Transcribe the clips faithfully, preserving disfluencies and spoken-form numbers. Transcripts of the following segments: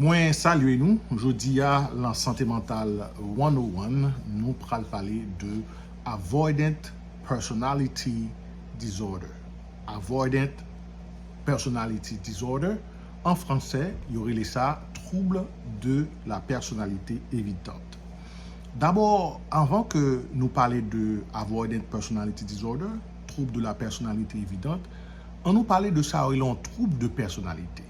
Mwen salye nou. Jodi a, nan Sante Mantal one oh one, nou pral pale de Avoidant Personality Disorder. Avoidant Personality Disorder, an fransè, yo rele sa trouble de la personnalité évitante. Dabò, anvan ke nou pale de Avoidant Personality Disorder, trouble de la personnalité évitante, ann nou pale de sa yo rele yon trouble de personnalité.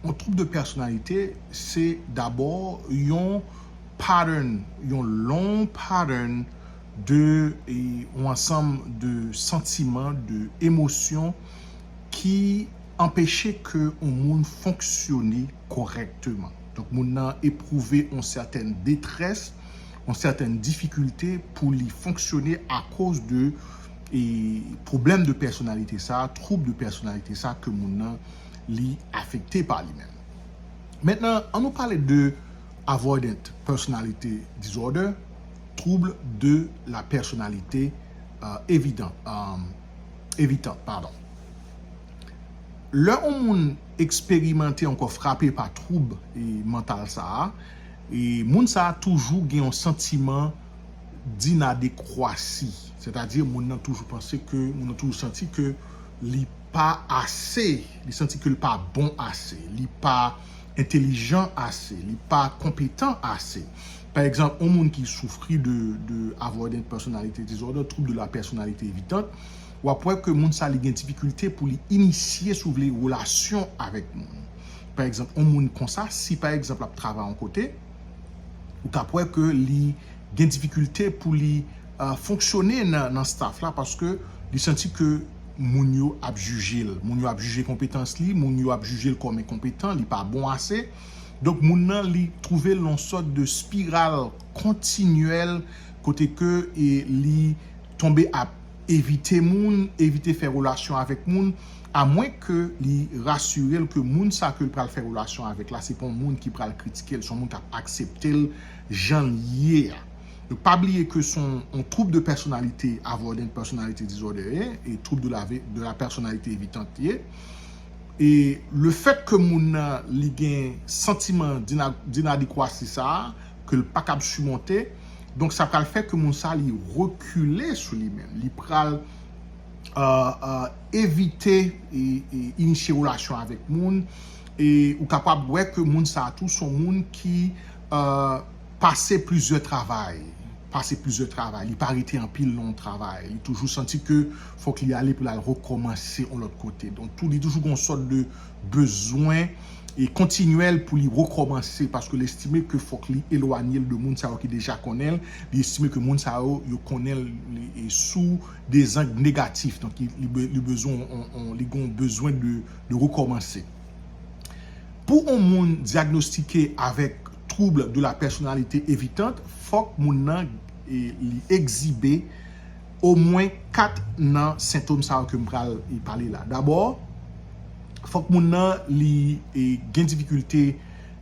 Yon trouble de personnalité, se dabò yon pattern, yon long pattern de, e, yon ansanm de santiman, de emosyon ki anpeche ke yon moun fonksyone kòrèkteman. Donk, moun nan epwouve yon sètèn detrès, yon sètèn difikilte pou li fonksyone akoz de, e, pwoblèm de pèsonalite sa, trouble de personnalité sa ke moun nan li afekte pa li menm. Mentnan, ann nou pale de Avoidant Personality Disorder, trouble de la personnalité, euh, évident, euh, évitante, pardon. Lè yon moun eksperimante, ankò frape pa twoub, e, mantal sa a, e, moun sa a toujou gen yon santiman d'inadekwasi. Sètadi, moun nan toujou panse ke, moun nan toujou santi ke li pa ase, li santi ke li pa bon ase, li pa entèlijan ase, li pa konpetan ase. Pa egzanp, yon moun ki soufri de, de avoidant personality disorder, trouble de la personnalité évitante, w ap wè ke moun sa li gen difikilte pou li inisye, si w vle, relasyon avèk moun. Pa egzanp, yon moun konsa, si pa egzanp l ap travay yon kote, ou ka ap wè ke li gen difikilte pou li, euh, fonksyone nan, nan staff la, paske li santi ke moun yo ap jije l, moun yo ap jije konpetans li, moun yo ap jije l kòm enkonpetan, li pa bon ase. Donk, moun nan, li twouve l nan yon sòt de spiral kontinyèl kote ke, e, li tonbe ap evite moun, evite fè relasyon avèk moun, amwen ke li rasire l ke moun sa ke l pral fè relasyon avèk la, se pa yon moun ki pral kritike l, se yon moun k ap aksepte l jan l ye a. Donk, pa bliye ke se yon, yon trouble de personnalité, avoidant personality disorder ye, e trouble de la, de la personnalité évitante ye. E lefèt ke moun nan li gen santiman d'ina-, d'inadekwasi sa a, ke l pa kab simonte, donk sa pral fè ke moun sa li rekile sou li menm. Li pral, euh, euh, evite e, e inisye relasyon avèk moun. E ou kapab wè ke moun sa a tou se yon moun ki, euh, pase plizyè travay, pase plizyè travay, li pa rete anpil nan yon travay, li toujou santi ke fòk li ale pou l al rekòmanse yon lòt kote. Donk, tou, li toujou gen yon sòt de bezwen e kontinyèl pou li rekòmanse, paske li estime ke fòk li elwanye l de moun sa yo ki deja konnen l, li estime ke moun sa yo, yo konnen l, li, e sou de zang negatif, donk li, li be-, li bezwen, on, on, li gen yon bezwen de, de rekòmanse. Pou yon moun dyagnostike avèk trouble de la personnalité évitante, fòk moun nan, e, li egzibe omwen kat nan sentòm sa yo ke m pral, e, pale la. Dabò, fòk moun nan li, e, gen difikilte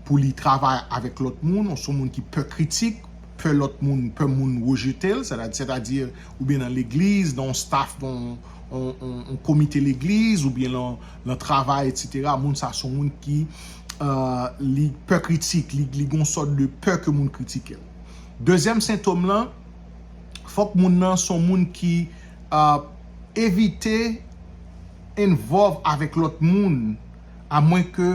pou li travay avèk lòt moun, se yon moun ki pè kritik, pè lòt moun, pè moun rejete l, sètadi, sètadi oubyen nan legliz, nan yon staff, nan yon, yon, yon, yon komite legliz, oubyen nan, nan travay, etsetera. Moun sa se yon moun ki, euh, li pè kritik, li, li gen yon sòt de pè ke moun kritike l. Dezyèm sentòm lan, fòk moun nan se yon moun ki, euh, evite involve avèk lòt moun, amwen ke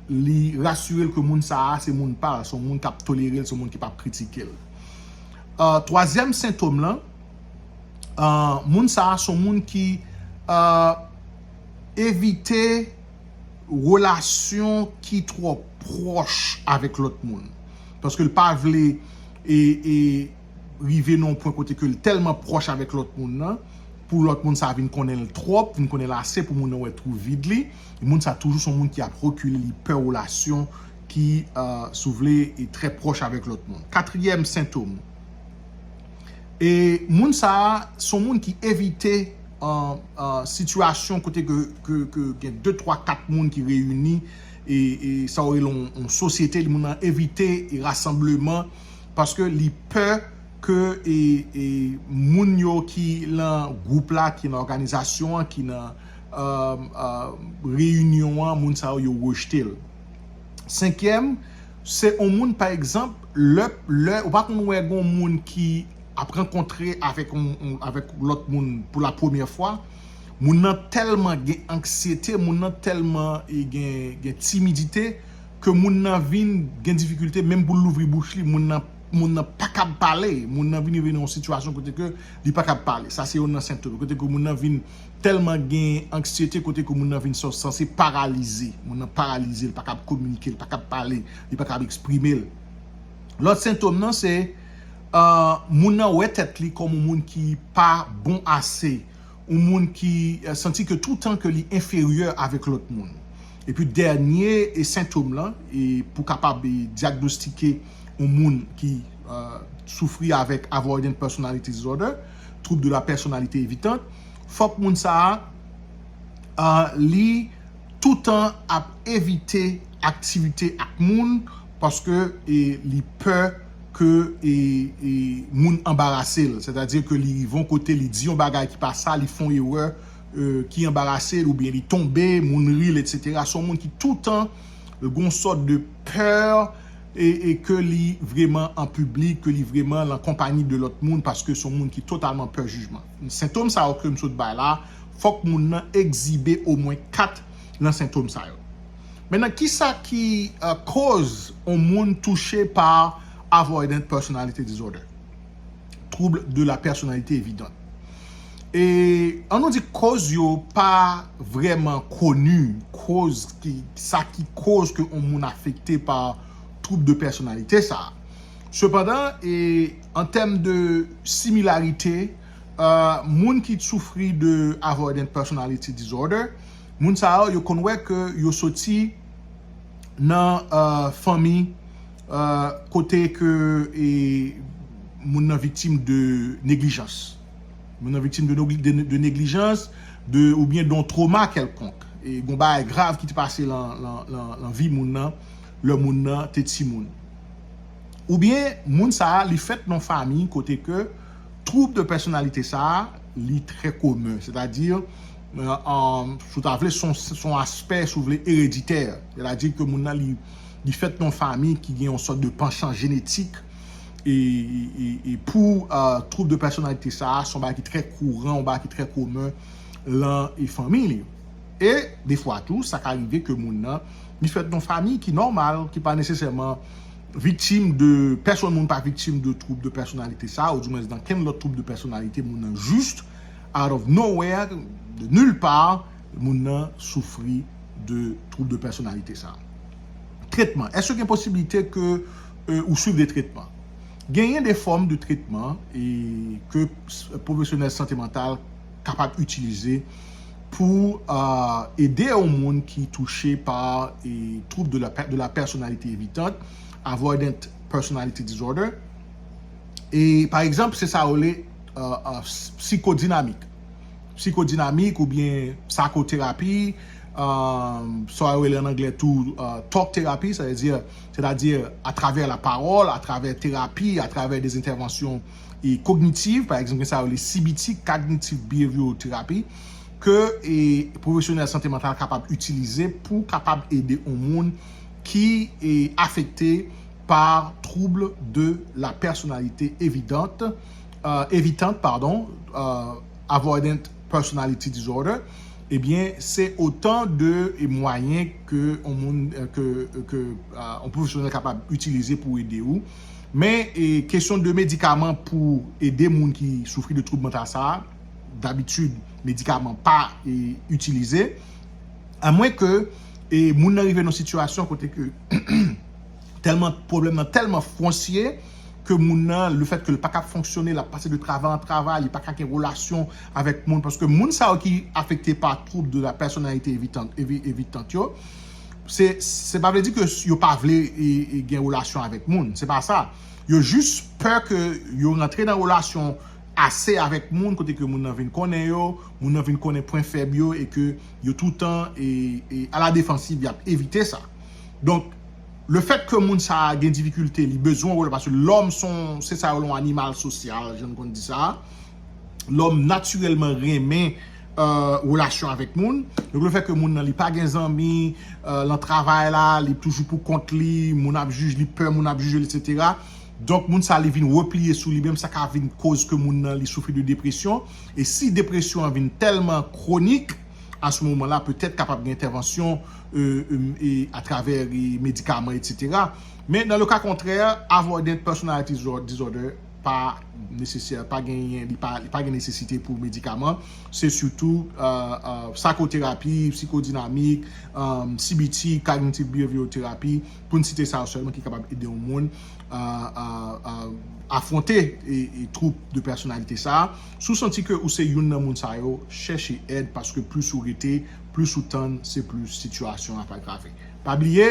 li rasire l ke moun sa a se moun pa l, se yon moun k ap tolere l, se yon moun ki p ap kritike l. Euh, twazyèm sentòm lan, euh, moun sa a se yon moun ki, euh, evite relasyon ki twò pwòch avèk lòt moun. Paske l pa vle e, e rive nan yon pwen kote ke l tèlman pwòch avèk lòt moun nan, pou lòt moun sa vin konnen l twòp, vin konnen l ase pou moun nan wè twou vid li. E moun sa toujou se yon moun ki ap rekile, li pè relasyon ki, euh, si w vle, e trè pwòch avèk lòt moun. Katriyèm sentòm. E moun sa a, se yon moun ki evite, euh, euh, sitiyasyon kote ke, ke, ke gen de, twa, kat moun ki reyini, e, e sa w rele yon, yon sosyete, moun nan evite e rasanbleman, paske li pè ke, e, e moun yo ki nan gwoup la, ki nan òganizasyon an, ki nan, euh, euh, reyinyon an, moun sa yo, yo rejte l. Senkyèm, se yon moun, pa egzanp, lè, lè ou pa konn wè yon moun ki ap rankontre avèk yon, yon, avèk lòt moun pou la premyè fwa, moun nan tèlman gen anksyete, moun nan tèlman e, gen, gen timidite, ke moun nan vin gen difikilte menm pou l louvri bouch li, moun nan, moun nan pa kab pale, moun nan vin rive nan yon sitiyasyon kote ke li pa kab pale. Sa se youn nan sentòm. Kote ke moun nan vin tèlman gen anksyete, kote ke moun nan vin sanse paralize. Moun nan paralize, li pa kab kominike, li pa kab pale, li pa kab eksprime l. Lòt sentòm nan se uh, moun nan wè tèt li kòm yon moun ki pa bon ase, yon moun ki uh, santi ke toutan ke li enferyè avèk lòt moun. Epi dènye e sentòm lan, e pou kapab e, dyagnostike yon moun ki uh, soufri avèk avoidant personality disorder, trouble de la personnalité évitante, fòk moun sa a uh, li toutan ap evite aktivite ak moun paske e, li pè ke e, e, moun anbarase l. Sètadi ke li rive yon kote, li di yon bagay ki pa sa, li fè yon erè e, ki anbarase l oubyen li tonbe, moun ri l, etsetera. Se yon moun ki toutan gen yon sòt de pè e, e ke li vrèman an piblik, ke li vrèman lan konpayi de lòt moun paske se yon moun ki totalman pè jijman. Sentòm sa yo ke m sot bay la, fòk moun nan egzibe omwen kat nan sentòm sa yo. Mentnan, kisa ki uh, koz yon moun touche pa avoidant personality disorder? Trouble de la personnalité évidente. E an nou di koz yo pa vrèman koni, koz ki, sa ki koz ke yon moun afekte pa trouble de personnalité sa. Sepandan, e an tèm de similarite, uh, moun ki soufri de avoidant personality disorder, moun sa yo, yo konn wè ke yo soti nan uh, fanmi uh, kote ke e, moun nan viktim de neglijans. Moun nan viktim de, de, de neglijans, de, oubyen de yon twoma kèlkonk. E gon bagay grav ki te pase lan, lan, lan, lan vi moun nan, lè moun nan te timoun. Oubyen moun sa a, li fèt nan fanmi kote ke trouble de personnalité sa a, li trè komen. Sètadi, uh, um, si w ta vle, se yon aspè, si w vle, ereditè. Sètadi ke moun nan, li, li fèt nan fanmi ki gen yon sòt de panchan jenetik e, e, e, e pou uh, trouble de personnalité sa a, se yon bagay ki trè kouran, yon bagay ki trè komen lan e fanmi li. E defwa tou, sa ka rive ke moun nan, li fèt nan fanmi ki nòmal, ki pa nesesèman viktim de, pèsonn moun pa viktim de trouble de personnalité sa, ou dimwen nan kenn lòt trouble de personnalité, moun nan jis, out of nowhere, de nulle part, moun nan soufri de trouble de personnalité sa. Tretman. Èske gen posiblite ke e, ou swiv de tretman? Genyen de fòm de tretman e, ke pwofesyonèl sante mantal kapab itilize pou uh, ede yon moun ki touche pa e, trouble de la, de la personnalité évitante, avoidant personality disorder. E pa egzanp, se sa yo rele uh, uh, psikodinamik. Psikodinamik oubyen sakoterapi, um, sa yo rele an anglè tou uh, talk therapy, sètadi, sètadi atravè lapawòl, atravè terapi, atravè de entèvansyon e kognitiv, pa egzanp, gen sa yo rele C B T, cognitive behavioral therapy, ke e, pwofesyonèl sante mantal kapab itilize pou kapab ede yon moun ki e, afekte pa trouble de la personnalité évidente, euh, évitante, pardon, euh, avoidant personality disorder, ebyen, se otan de e, mwayen ke yon moun, euh, ke, ke euh, yon pwofesyonèl kapab itilize pou ede ou. Men e, kesyon de medikaman pou ede moun ki soufri de twoub mantal sa a, dabitid, medikaman pa e, itilize. Amwen ke e, moun nan rive nan sitiyasyon kote ke tèlman pwoblèm nan tèlman fwonsye ke moun nan, le fèt ke l pa ka fonksyone, l ap pase de travay an travay, li pa ka gen relasyon avèk moun, paske moun sa yo ki afekte pa trouble de la personnalité évitante, évi- évitante yo, se, se pa vle di ke yo pa vle e, e, gen relasyon avèk moun, se pa sa. Yo jis pè ke yo rantre nan relasyon ase avèk moun, kote ke moun nan vin konnen yo, moun nan vin konnen pwen fèb yo, e ke yo toutan e, e, a la defansiv, y ap evite sa. Donk, le fèt ke moun sa a gen difikilte, li bezwen wè, paske lòm se yon, se sa yo rele yon animal sosyal, jan nou konn di sa. Lòm natirèlman renmen euh, relasyon avèk moun. Donk, le fè ke moun nan li pa gen zanmi, euh, lan travay la, li toujou pou kont li, moun ap jij, li pè moun ap jije l, et cetera. Donk, moun sa li vin repliye sou li menm, sa ka vin koz ke moun nan li soufri de depresyon. E si depresyon an vin tèlman kwonik, a se moman la, petèt kapab gen entèvansyon euh, euh, e atravè e medikaman, et cetera. Men nan le ka kontrè, avoidant personality disorder pa nesesè, pa genyen, li pa, li pa gen nesesite pou medikaman. Se sitou euh, euh, sakoterapi, psikodinamik, euh, C B T, cognitive behavioral therapy, pou n site sa yo sèlman ki kapab ede yon moun euh, euh, euh, afwonte e, e twoub de pèsonalite sa a. Si w santi ke ou se youn nan moun sa yo, chèche èd, paske plis ou rete, plis ou tann, se plis sitiyasyon an ap agrave. Pa bliye,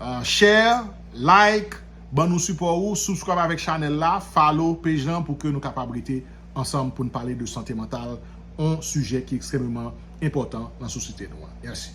euh, share, like, ban nou sipò ou, subscribe avèk chanèl la, follow page lan pou ke nou kapab rete ansanm pou n pale de sante mantal, yon sijè ki ekstrèmeman enpòtan nan sosyete nou an. Mèsi.